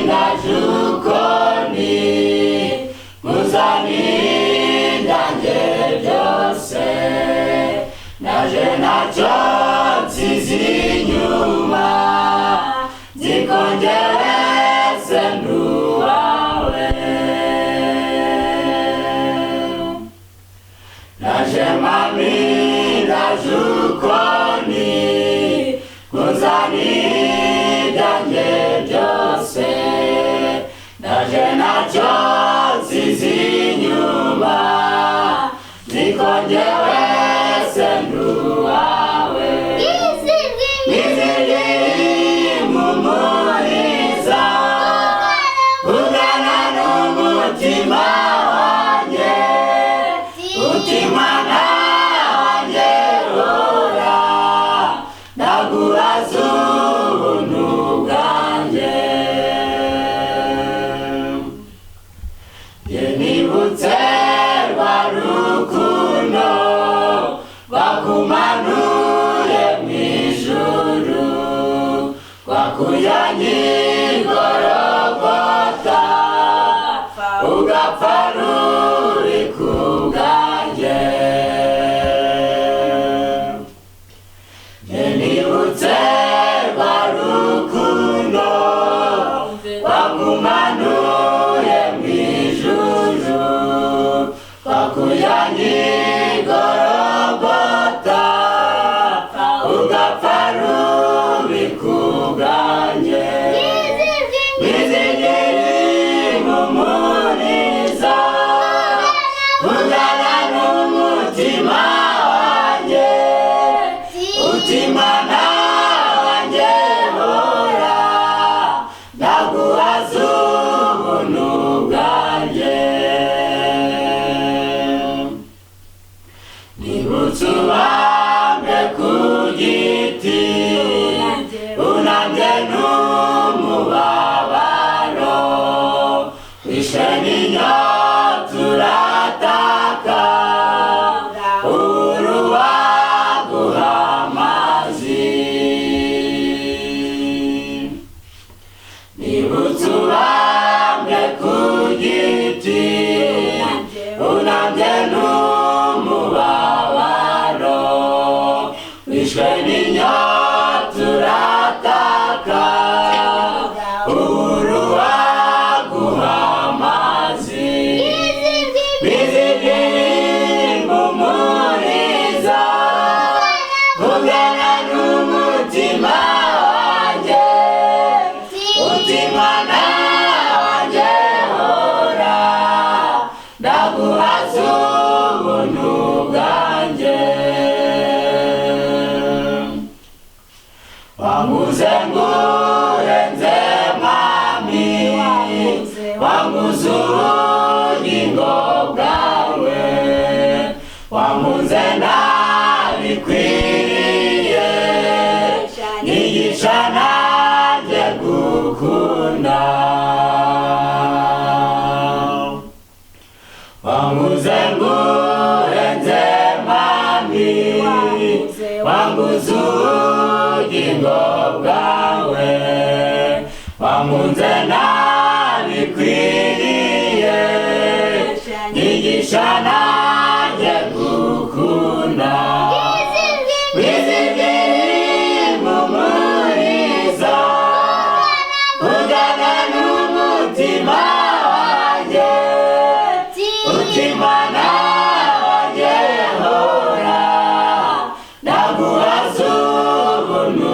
Najukoni Muzani byose Naje ntacyo nsize inyuma Nziko njyewe se ndi uwawe Naje mami najukoni Kuzani byose Naje ntacyo nsize inyuma Nziko njyewe se ndi uwawe Nizigiri-mpumuriza Ugana n'umutima wanjye Uti mwana wanjye hora Ndaguhaza ubuntu bwanjye Jye nibutse rwa rukundo Rwakumanuye mu ijuru Rwakujyanye i Gologota Ugapfa ruri ku bwanjye Jye nibutse rwa rukundo Rwakumanuye mu ijuru Rwakujyanye i Gologota Ugapfa ruri ku bwanjye Nizigiri-mpumuriza Ungana n'umutima wanjye Uti mwana wanjye hora Ndaguhaza ubuntu bwanjye Nibutse ubambwe ku giti Unambye n'umubabaro Wishe n'inyota urataka Uruwaguha amazi Nibutse ubambwe ku giti Unambye n'umubabaro Wishwe n'inyota urataka Uruwaguha amazi Nizigiri-mpumuriza Ungana n'umutima wanjye Uti mwana wanjye hora Ndaguhaza ubuntu bwanjye Wanguze ngurenze mwami Wanguze ubugingo bwawe Wanguze ntabikwiriye Nyigisha nanjye gukunda Wanguze ngurenze mwami Wanguze ubugingo bwawe Wangunze ntabikwiriye Nyigisha nanjye gukunda Nizigiri-mpumuriza Ungana n'umutima wanjye Uti mwana wanjye hora Ndaguhaza ubuntu